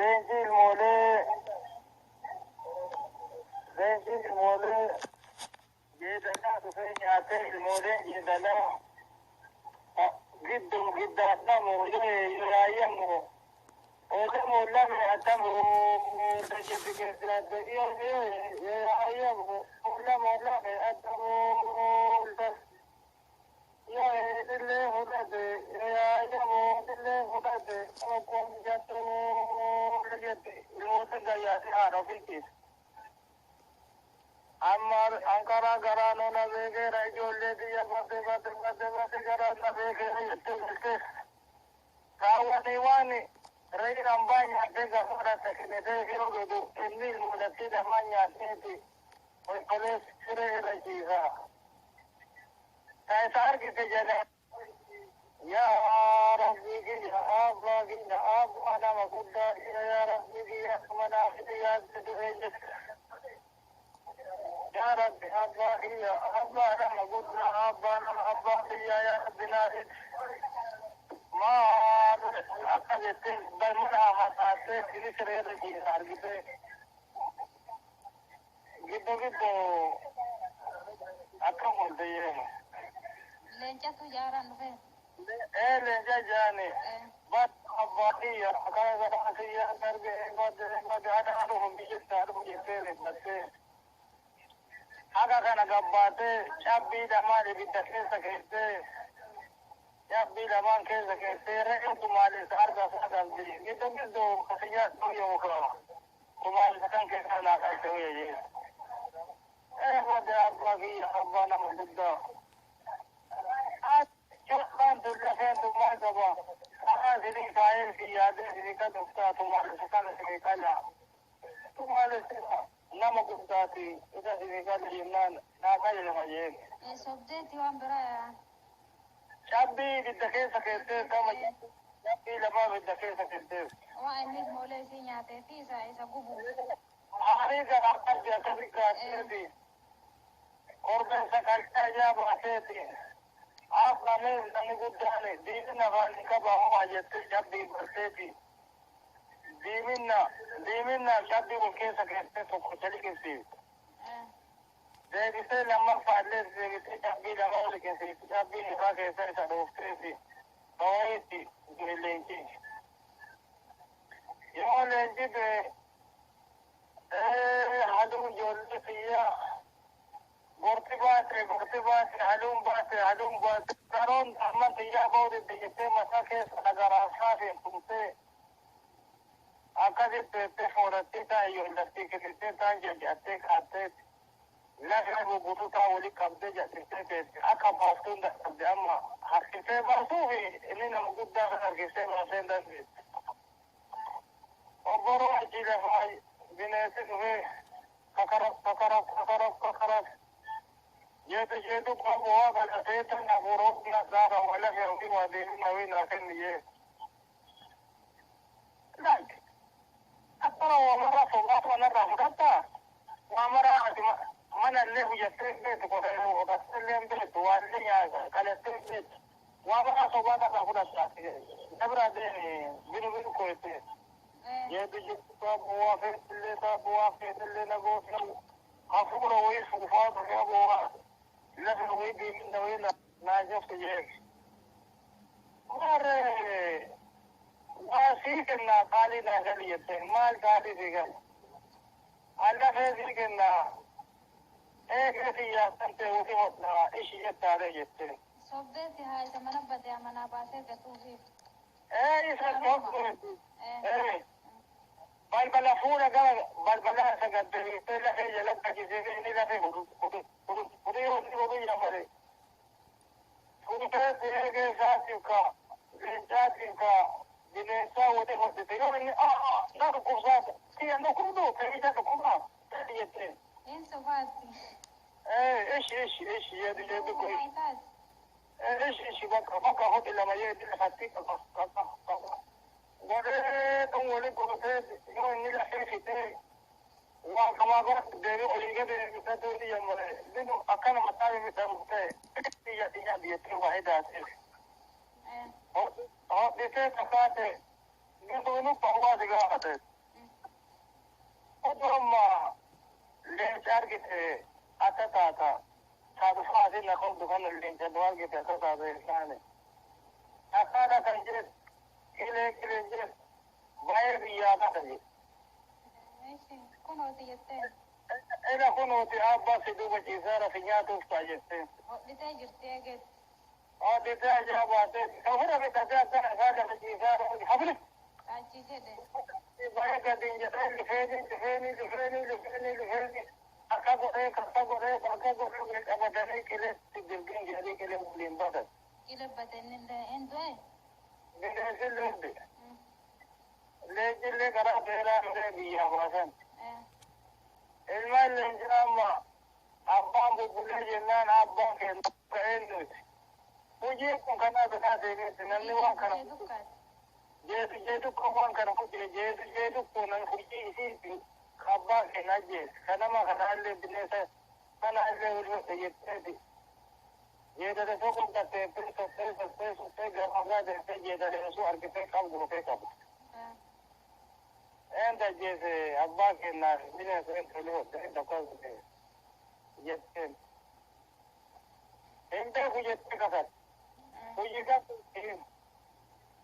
Leenci ilmoolee leenci ilmoolee jeedalaa dhufee nyaatee ilmooleen jeedalaa gidduu giddaadhamu raayyamu odamu lame adamu raayyamu olamu lame adamu illee fudhate raayyamu illee fudhate okkoon jattu jette ilmoota gayyaate haadha ofiitiif. Amma ankaraa garaa nuna beekeera ijoollee biyya bate bate bate bate garaa na beekeera jettee jettee kaawwanii waan re'ee hambaa nyaattee gafaadha kennitee yeroo godhu inni ilmoolatti lamaan nyaatteeti obboleessi siree irra ciisa. Ta isa argite jedhe yaa rabbii kiyya abbaa kiyya abbaa nama guddaa yaa rabbii kiyya manaa fi yaa dhufee jette. يا ربي أبا هي أبا أنا قلنا أبا أنا أبا هي يا ربي ناهد ما أكلت بل منها حتى نسر يرجي أرجع جدو جدو أكمل ديهم Leencatu jaaraan dhufee. إيه لنجا جاني بس أبا هي أكلت هي أرجع بعد أنا أروح بيجي أروح بيجي بس haga kana gabbaatee cabbii lamaan ibidda keessa keessee cabbii lamaan keessa keessee re'een tumaalessa arga isaa qabdi giddu giddu kasiyyaa dhuyyo muka tumaalessa kan keessa naa qalte wayya jee ee bade abbaa kiyya abbaa nama guddaa cuqqaan tun lafeen tumaal qaba karaa isinii kaayee fi yaadee isinii kan dhuftaa tumaalessa kan isinii qala tumaalessa nama guddaati isa isinii qala jennaan naa qala lama jeen. Sobdeetti waan biraa. Cabbii ibidda keessa keessee kama cabbii lamaa ibidda keessa keessee. Waan inni ilmoolee isii nyaatee fi isa isa gubu. Aarii gara qabdi akkasi kaaseeti. Korbeessa qal'aa ijaa baaseeti. Aframee namni guddaan diimina afaan qaba homaa jettee cabbii barseeti. Diiminna diiminna cabbii wal keessa keessee tokko liqimsiifte. Deebisee lammaffaa illee deebisee cabbii lama ol liqimsiifte. Cabbiin isaa keessa isa dhoofteeti. Bawayitti du'e leenci. Yoo leenci du'e haluun ijoollee xiyyaa gorti baate gorti baate haluun baate haluun baate karoon amma xiyyaa ba'uu jettee mataa keessa dhagaraafaa fi tumtee akkasitti teessee foorattee taa'e ijoollattii kisittee ta'an jajjattee kaattee lafa guutuu taa walii qabdee jal'istee teesse akka baastuun dadhabde amma harkisee baasuufi inni nama guddaa kan harkisee baasee hin dandeesse. Obboroo achi lafaa bineensi dhufee kakaraf kakaraf kakaraf kakaraf jeetu jeetu qabu waa kadhatee tan afuuroo gaafa wala fe'u waa deebii hawii naa kenni jee. Like akkana waa mara sobaatu kanarraa fudhattaa waa mara ati mana illee hojjettee beektu qotattee illee beektu waa illee nyaata qalattee beektu waa mara sobaa kanarraa fudhattaa dabraa deemi binu binu koyettee. Jeetu jeetu qabu waa feetillee qabu waa feetillee nagoo hafuura wayii fuufaa qabu waa lafa wayii deeminna wayii naa joftu jee. Maarree waa sii kennaa qaalii naa gali jette maal qaalii sii gali. Alla fee sii kennaa eegee siyaasan ta'e ofii hodhaa ishii jettaadha jette. Sobdeetti haa isa mana badee manaa baasee gatuufi. Ee isa tokko ee balbala fuula gara balbala isa gaddeebistee lafee jalatti ajjisee inni lafee hudu hudu hudu hudu hudu hudu jedhamare. Fuutee eegee isaatiif ka leencaatiif ka bineensaa wali hodhite yoo inni aa na dhukkubsaata kiyya dhukkubdu keessa dhukkubaa jettee. Hin sobaatti. Ee ishi ishi ishi jedhu jedhu kun. Waa isaati. Ishi ishi bakka bakka hodhi lama jedhu lafatti qaba qaba qaba. Godhee kan wali godhatee yoo inni lafee fixee waa kamaa gara deebii olii gadi bitatee biyya mare binu akkana mataa midhamu ta'e biyya biyya biyyattii waa hidaatee. Hodhitee tasaate giduunu pawwaa si gaafate. Oduma leenca argite akka taata. Taatu fa'aatiin na qabdu kana leenca nu argite akka taata isaani. Akkaata kan jedhu qilee qilee jedhu baay'ee biyyaa taata jedhu. Kunooti jetteen. Ila kunooti abbaa si duuba ciisaara si nyaatuuf ta'a jetteen. Hodhitee jirti eegeet. Hodhitee ajaa baatee kafura bitatee akkana isaa lafa ciisaara hafle. Qaachii jedhe. Baay'ee gadiin jedhee lufeeni lufeeni lufeeni lufeeni lufeeni akka godhee akka godhee akka godhee qabatanii qileetti dirgin jedhanii qilee waliin batan. Qile bate innillee hin du'e. Bineensi lubbi. Leencillee karaa seeraa dhufee biyyaa baasan. Ilmaan leencaa amma abbaan bubbulee jennaan abbaan keenya ka'ee nuti. Hojiin kun kanaa bitaa deebiitti namni waan kana jeetu jeetu kun waan kana hojii jeetu jeetu kun nan hojii isiiti abbaa keenya ajjeese kanama kanaallee bineensa kanaallee ulfate jetteeti. Jeedale soo kun gattee sottee sottee sottee gabaabaa deemtee jeedale osoo argitee qabdu dhufee qabdu. Enta ajjeese abbaa keenyaa bineensa enta ulfate enta qabdu jetteen. Hin beeku jettee kasat. Hojii qabdu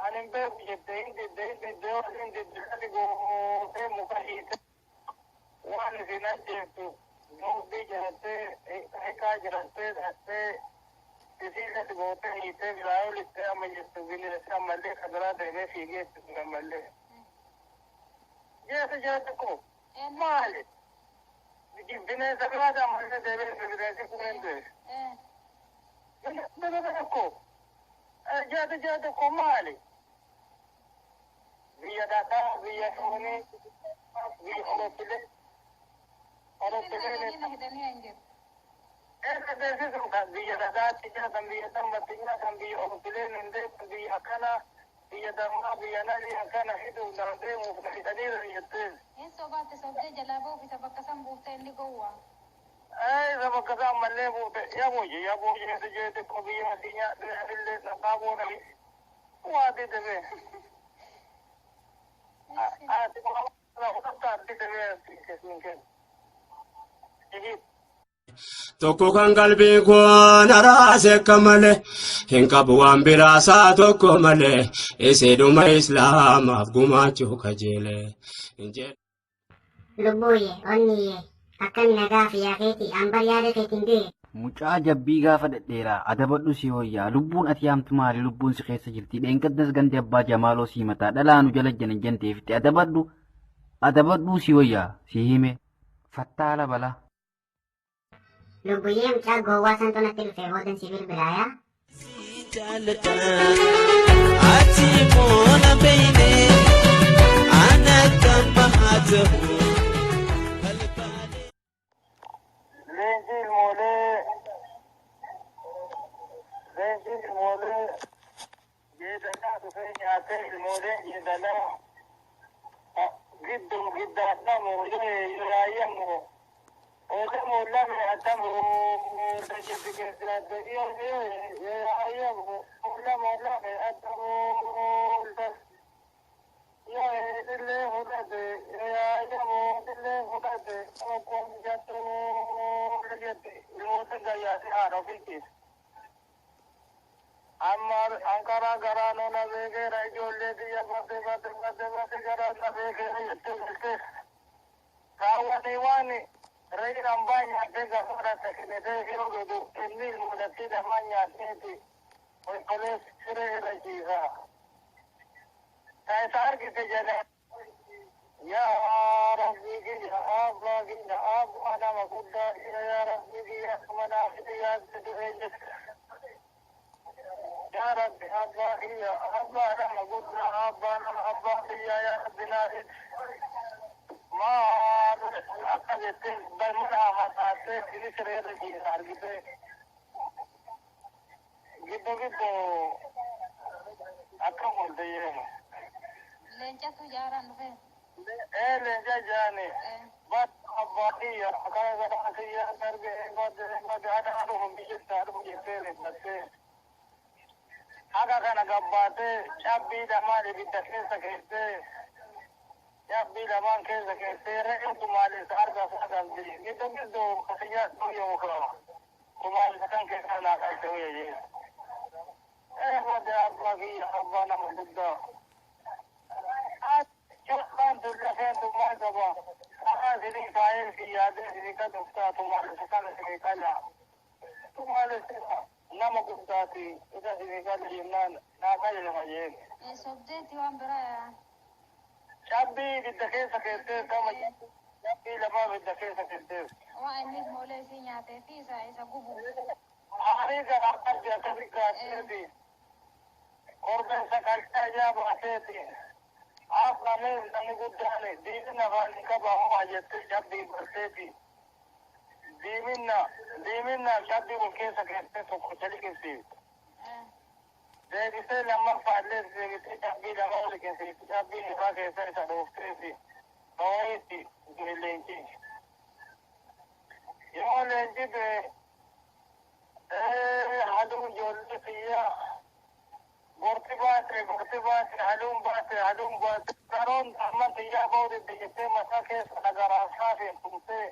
ani hin beeku jettee hin didde hin didde hin didde gadi gootee muka hiite waan isin ajjeeftu dubbii jirattee hiikaa jirattee dhattee isii gadi gootee hiitee biraa olittee amma jettu bineensi ammallee kan biraa deemee fiigee itti ammallee. Jeesu jeetu ko maali? Bineensa biraa ammallee deemee bineensi kun hin deeme. Bineensa ko jeetu jeetu ko maali? Biyya dhagaa biyya foonii biyya orottilee orottilee. Hidhanii hin jiru. Erga beeksisuun kan biyya dhagaatti nyaatan biyya dambatti nyaatan biyya orottileen hin deeman biyya akkana biyya dammaa biyya nalii akkana hidhuun deemuuf na hidhaniiru jetteen. Hin sobaatti sobdee jalaa ba'uuf isa bakka san buuftee inni gowwaa. Isa bakka isaa ammallee buute yabooje yabooje jeetu jeetu ko biyya asii nyaadhe illee dhagaa booda waa didebe. Ati waa didebe siin kennu. Tokko kan qalbii koo na raase akka malee hin qabu waan biraasaa tokko malee isidhuma islaamaaf gumaachuu kajeele. Lubbuuyye, onniyye, akkami nagaa fi yaakeeti, ambar yaada keetiin du'e. Mucaa jabbii gaafa dhedheeraa adabadhu si hoyyaa lubbuun ati yaamtu maali lubbuun si keessa jirti dheengaddas gandi abbaa jamaaloo si mataa dhalaanu jala janan janteefti adabadhu adabadhuu si hoyyaa si hime fattaala balaa. Lubbuyyee mucaa gowwaa santu natti dhufe boodan si bilbilaayaa. Ati moona beeyne ana kan bahaa ta'u. Leenci ilmoolee leenci ilmoolee jeedalaa dhufee nyaatee ilmoolee jeedalaa gidduu giddaadhamu raayyamu oodamu lame atamu jibbi keessatti raayyamu oodamu lame atamu illee fudhate raayyamu illee fudhate okkoon jattu jette ilmoota gayyaate haadha ofiitis. Amma ankaraa garaa nona beekeera ijoollee biyya bate bate bate bate garaa na beekeera jette galte. Kaawwanii waan re'een hambaa nyaattee gafaadha kennitee yeroo godhu inni ilmootatti dhamaa nyaatteeti qolqolee siree irra ciisa. Ta isa argite jedhe yaa rabbii kiyya abbaa kiyya abbaa nama guddaa yaa rabbii kiyya manaa fidi yaa du'ee jette. Yaa rabbi abbaa kiyya abbaa nama guddaa abbaa nama abbaa kiyya yaa rabbi naa fidi. Maal akka jettee mana haasaattee inni siree irra ciisa argite. Giddu giddu akkam oolte jedhama. Leencatu jaaraan dhufe. Ee leenca jaani. Bat abbaa kiyya akkana garaa kiyya darbe badde badde haadha dhufu biyyatti dhufu jettee reeffattee. Haga kana gabbaatee cabbii dhamaan ibidda keessa keessee Cabbii lamaan keessa keessee re'een tumaalessa arga isaa qabdi. Giddu giddu kasiyyaa dhooyya mukaa. Tumaalessa kan keessaa naa qalte wayya jee. Bada abbaa kiyya abbaa nama guddaa. Cuqqaan tun lafeen tun maal qaba? Karaa isinii kaayee fi yaadee isinii kan dhuftaa tumaalessa kana isinii qala. Tumaalessa nama guddaati isa isinii qala jennaan naa qala nama jeen. Sobdeetti waan biraa. Cabbii ibidda keessa keessee kama cabbii lamaa ibidda keessa keessee. Waan inni moolee isii nyaatee fi isa gubu. Aarii garaa qabdi akkasi gaateeti. Korbeessa qalqaa ijaa baateeti. Aframee namni guddaan diimina afaan qaba homaa jettee cabbii barteeti. Diiminna diiminna cabbii ol keessa keessee tokko liqimsiifte. Deebisee lammaffaa illee deebisee cabbii lama ol liqimsiifte. Cabbii ifaa keessa isa dhoofteeti. Hawayitti leenci. Yoo leenci du'e haluu ijoollee xiyyaa gorti baate gorti baate haluun baate haluun baate karoon amma xiyyaa ba'uu jettee mataa keessa dhagaraasaa fi tumtee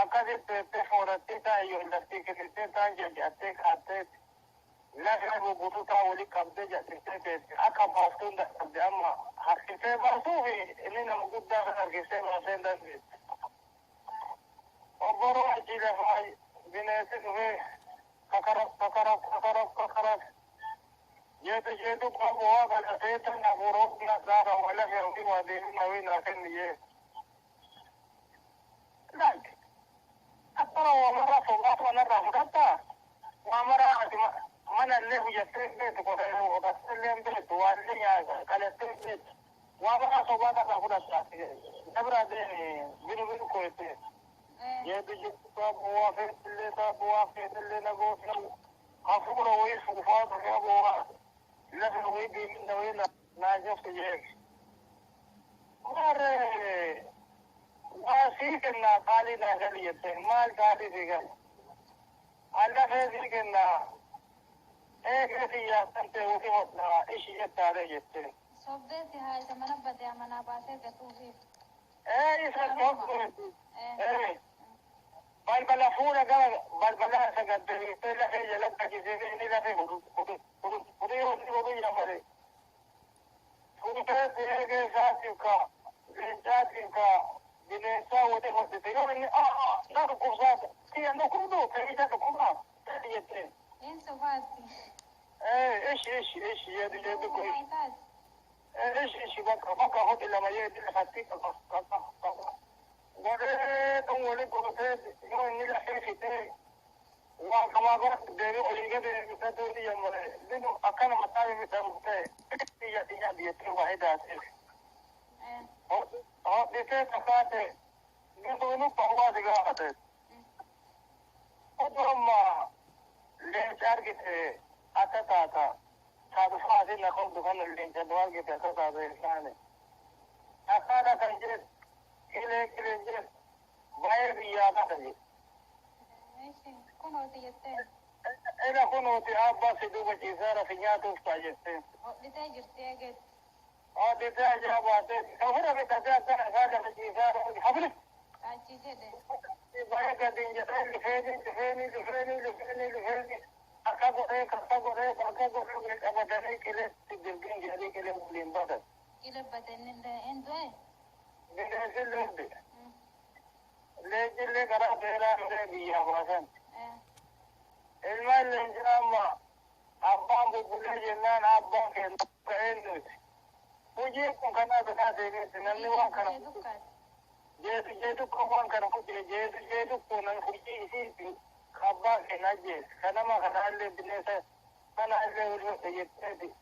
akkasitti teettee foorattee taa ijoollattii kennitee taan jajjattee kaattee lafa guutuu taa walii qabdee jajjattee teette akka baastuun dadhabde amma harkisee baasuu fi inni nama guddaa kan harkisee baasee hin dandeette. Obboroo achi lafaa bineensi dhufee kakaraf kakaraf kakaraf kakaraf jeetu jeetu qabu waa kana seetan afuuroo na gaafa wala fe'u waa deemu na wii naa kenni jee. Laak akkana waa mara sobaatu kanarraa fudhattaa waa mara ati mana illee hojjattee hin beektu qotattee illee hin beektu waa illee nyaata qalattee hin beektu waa mara sobaa kanarraa fudhattaa dabraa deemi binu binu koyettee. Jeetu jeetu qabu waa feetillee qabu waa feetillee nagoo hafuura wayii fuufaa qabu waa lafa wayii deeminna wayii naa jofte jee. Maarree waa sii kennaa qaalii naa gali jette maal qaalii sii gali. Allafee sii kennaa eegee siyaasan ta'e uti hodhaa ishi jettaalee jette. Sobdeetti haa isa mana badee manaa baasee gatuufi. Isa sobdeetti. Balbala fuula gara balbala isa gaddeebistee lafee jala qaqqisee inni lafee hudu hudu hudu jedhamale. Fuutee eegee isaatiif ka leencaatiif ka bineensaa wali hodhite yoo inni na dhukkubsaata kiyya dhukkubdu isa dhukkubaa jettee. Een sobaatti. Ishi ishi ishi jedhu jedhu kun ishi ishi bakka bakka hodhi lama jedhu lafatti qaba qaba qaba. Godhee tun wali godhatee yoo inni lafee fixee waa kamaa gara deebii olii gadi bitatee jammare binu akkana mataa midhamu ta'e xiyya xiyya jettee waa hidaatee. Hodhitee takaate bituunu qawwaa si gaafate. Oduu leenca argite akka taata taatu faasin na qabdu kana leenca nu argite akka taata ilkaane. Akkaata kan jedhu qilee qileen jedhu baay'ee biyyaa qaba jedhu. Kunooti jettee. Ila kunooti abbaa si duuba ciisaara si nyaatuuf ta'a jettee. Hodhitee jirti eegeetti. Hodhitee ajaa baatee kafura bitatee akkana isaa lafa ciisaara hafri. Achii jedhe. Baay'ee gadiin jedhee lufeeni lufeeni lufeeni lufeeni lufeeni akka godhee akka godhee akka godhee qabatanii qileetti dirgin jedhanii qilee waliin batan. Qilee batanii hin du'e. Bineensi lubbi. Leencillee karaa dheeraa dhufee biyyaa baasan. Ilmaan leencaa amma abbaan bubbulee jennaan abbaan keenya ka'een nuti. Hojiin kun kanaa bitaa deebiitti namni waan kana jeetu jeetu kun waan kana hojii jeetu jeetu kun namni hojii isiitti abbaa keenya ajjeese kanama kanaallee bineensa kanaallee wal jetteeti.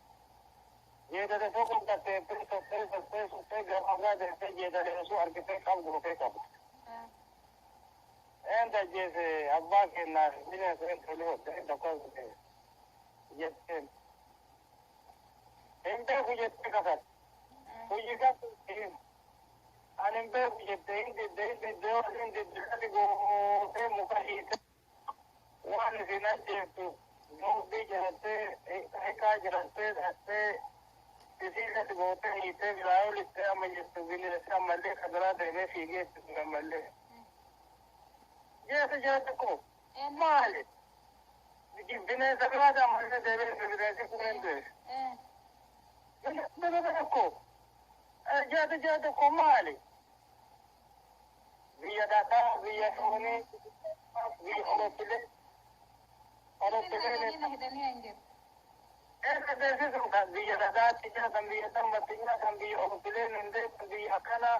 Jeedale soo qulqattee sottee sottee sottee gabaabaa deemtee jeedale osoo argitee qabdu dhufee qabdu. Enta ajjeese abbaa keenyaa bineensa enta olii hodhe tokko jetteen. Hin beeku jettee kakate. Hojii qabdu ani hin beeku jettee hin didde hin didde hin didde gadi gootee muka hiite waan isin ajjeeftu dubbii jirattee hiikaa jirattee dhattee Isiillee gootee hiitee biraa olitti amma jirtu bineensi ammallee kan biraa deemee fiigee itti ammallee. Jeesi jeeti ko maali? Bineensa biraati ammallee deemee bineensi kun hin deeme. Bineensa tokko jeeti jeeti ko maali? Biyya dhagaa biyya foonii biyya oropilee oropilee. Hidhanii hin jiru. Erga beeksisuun kan biyya dhagaatti nyaatan biyya dambatti nyaatan biyya oropileen hin deeman biyya akkana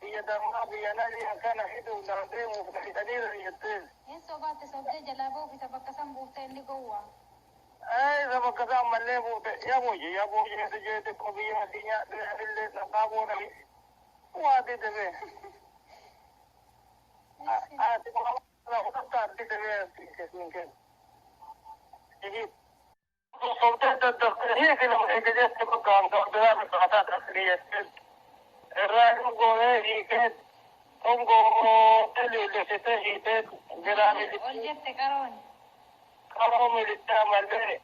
biyya dammaa biyya nalii akkana hidhuudhaan deemuuf hidhaniiru jetteen. Hin sobaatti sobdee jalaa ba'uuf isa bakka san buuftee inni gowwaa. Isa bakka isaa ammallee buute yabooje yabooje jeete ko biyya asii nyaadhe illee dhagaa booda waa didebe. Ati fudhatta didebe siin kennu. Sobdee daddaftee hiiki nama eegajette bakka hanqaa biraa tasli jetteen. Irraa goonee hiikee dhungoo leellesitee hiitee biraa Ol jette qaroon. qaroo milittee ammallee.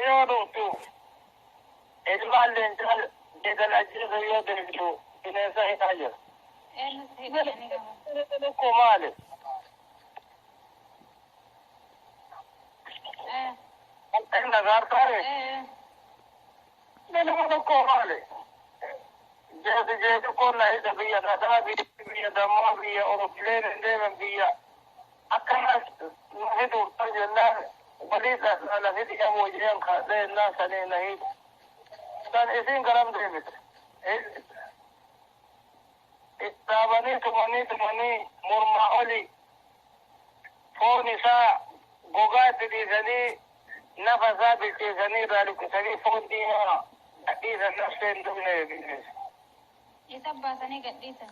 Yoo dhuftu ilmaan leencaa jeedal ajjeesa yoo deemtu bineensa hidhaa jira. Eenyus hidhanii qaba. Kun maali? Inni gaartaare? Nama tokko maali? Jeesi jeesi qonna hidha biyya dhagaa biyya dammaa biyya oropileen hin deeman biyya akkanas nu hidhuuf jennaan walii la hidhi yamoo jeen kaadhee jennaan sanii na hidhu. San isin garam deemite. Dhaabanii tumanii tumanii mormaa oli foon isaa gogaa itti dhiisanii nafa isaa bilcheessanii irraa luqqisanii foon diimaa dhiisan nafsee hin dhumne bineensa. Isa baasanii gadhiisan.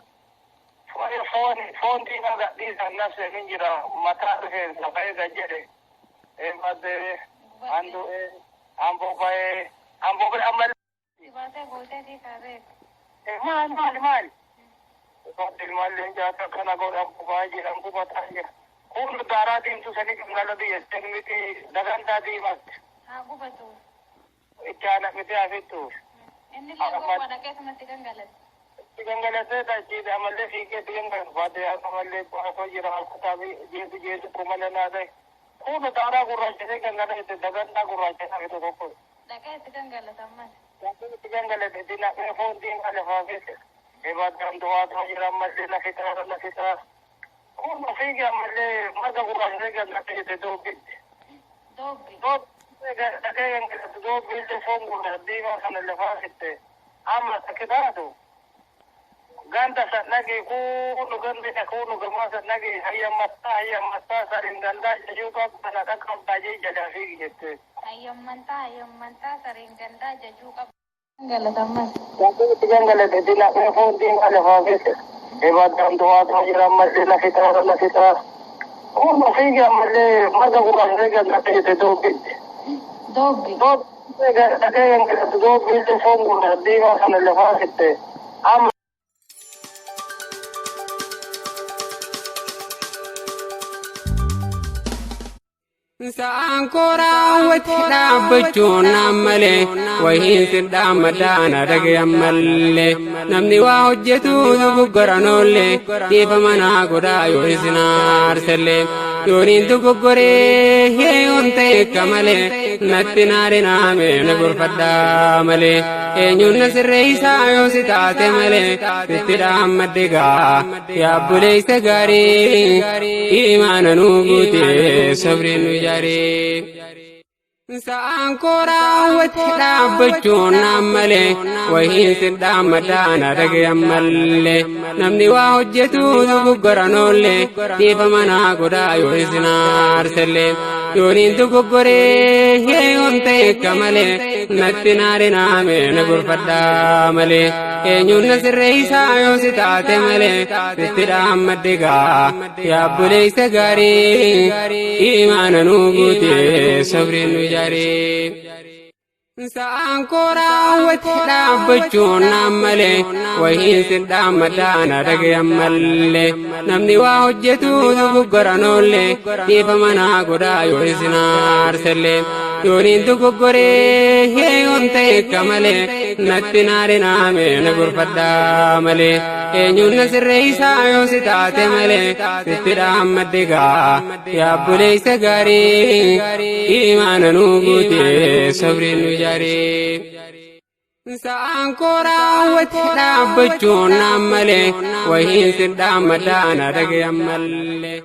Foon foon diimaa gadhiisan nafsee hin jira mataa rifeensa ba'ee gad jedhe. Eemadee handu'ee hamboba'ee hamboba'ee ammallee. Baasee gootee fi kaaree. Maal maal maal? Ilmaan leencaa akkana godhan gubaa jiran gubataa jira. Kun daaraa diimtuu sanii magaalaa biyya miti dagantaa diimaatti. Haa gubatu. Itti aana miti hafittuuf. Inni illee gowwaa dhaqee sumatti gangalate. Itti gangalatee tachiidha ammallee fiigee itti gangalatu. Baadiyyaa ammallee osoo jira harkutaa jeetu jeetu kumala naa ta'e. Kun daaraa gurraachisee gangalate dagantaa gurraachisee hafitu tokko. Dhaqee itti gangalata ammas. Itti gangalate dinaqee foon diimaa lafaa keessa. Ibaadaan du'aa jira ammallee lafitaa lafitaa. Kun fiigee ammallee marga gurraachisee gangalatee doobbitti. Doobbi. Dhaqee gangalatu doobbiillee foon gurraacha diimaa kana lafaa fitte. Amma takki taatu. Ganda sannagi kuunu gandi kuunu gamaa sannagi hayya mattaa sarin gandaa jechuu qabna dhaqqabdaa jee jalaa fiigi jette. Hayyammantaa hayyammantaa sareen gandaa jajuu qaba. Gangalata ammas. Itti gangalate dinaqee foon diimaa lafaa keessa. Ibaadaan du'aa jira ammallee lafitaa lafitaa. Kun fiigi ammallee marga gurraachisee gangalatee doobbitti. Doobbi. Dhaqee gangalatu doobbiillee foon gurraacha diimaa kana lafaa fitte. Amma Sa'aan koraawwatti dhaabbachuun naan malee wayiin sirdhaan madaana dhagayan mallee namni waa hojjetu dogoggoran oollee dhiifa manaa godhaa yoo isin aarsellee yooniin dogoggoree yoon ta'e akka malee natti naadinaame na gorfadhaa malee eenyuun na sirreessaa yoo si taate malee sitti dhaammadde gaa yaabbuleessa gaarii imaana nuu guute sabriin nu ijaaree. Sa'aan koraawwatti dhaabbachuun naan malee wayiin sirdhaan madaana dhagayan mallee namni waa hojjetu dogoggoran oollee dhiifa manaa godhaa yoo isin aarsellee yooniin dogoggoree yoon ta'e akka malee natti naadinaame na gorfadhaa malee eenyuun na sirreessaa yoo si taate malee sitti dhaammadde gaa yaabbuleessa gaarii imaana nuu guute sabriin nu ijaaree. Sa'aan koraawwate dhaabbachuun naan malee wahiin si dhaammadhaan dhagayan mallee namni waa hojjetu dogoggora noollee dhiifa manaa godhaa yoo isin aarsellee yooniin dogoggoree yoon ta'e akka malee natti naarinaame na gorfadhaa malee eenyuun na sirreessaa yoo si taate malee sitti dhaammadde gaa yaabboleessa gaarii imaana nuu guute sabriin nu jaaree. Sa'aan koraawwate dhaabbachuun naan malee wahiin si dhaammadhaan dhagayan mallee.